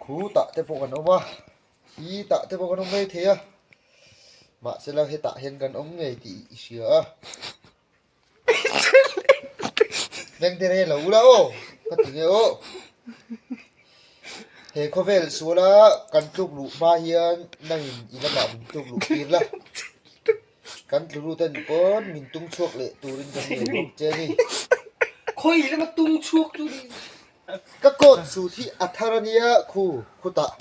Khutah te pawh kan awm a, hitah te pawh kan awm mai thei a, mahsela hetah hian kan awm ngei tih i hria a. Vengte re lo ula aw, ka ti nge aw. He khawvel suala kan tluk luh hma hian nangin i lamah min tluk luh tir la. Kan tlu lut a nih pawn min tung chhuak leh turin kan ngei bawk che a ni. Khawi lama tung chhuak chu ni. Ka coat suit hi a thar a nia khu khutah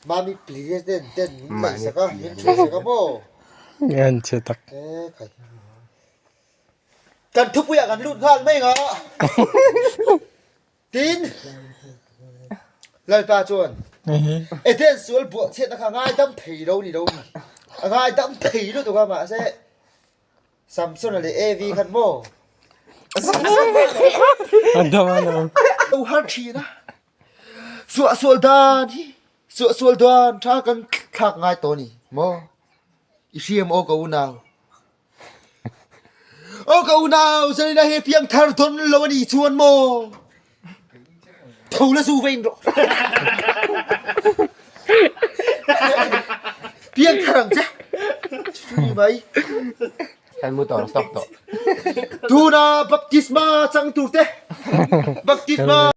Mami President ten min tlaihsak a, min thuihsak a maw? Nge che tak. E khai. Kan thupuiah kan lut nghal mai nga. Tin, Lalpa chuan Eden sual buah chhiatna kha ngaidam thei lo ni lo mi. A ngaidam thei lutuk a mahse Samsona leh Evi khan maw lo har thin a. Suahsual dan hi suahsual dan tha kan thlak ngai tawh a ni maw? I hriam aw ka unau. Aw ka unau Zarina he piang thar dawn lo a nih chuan maw? Tho la zu vein rawh. Piang thar ang che. Chu ni mai. Kan mu tawh stop tawh. Tuna baptisma chang tur te. Baptisma.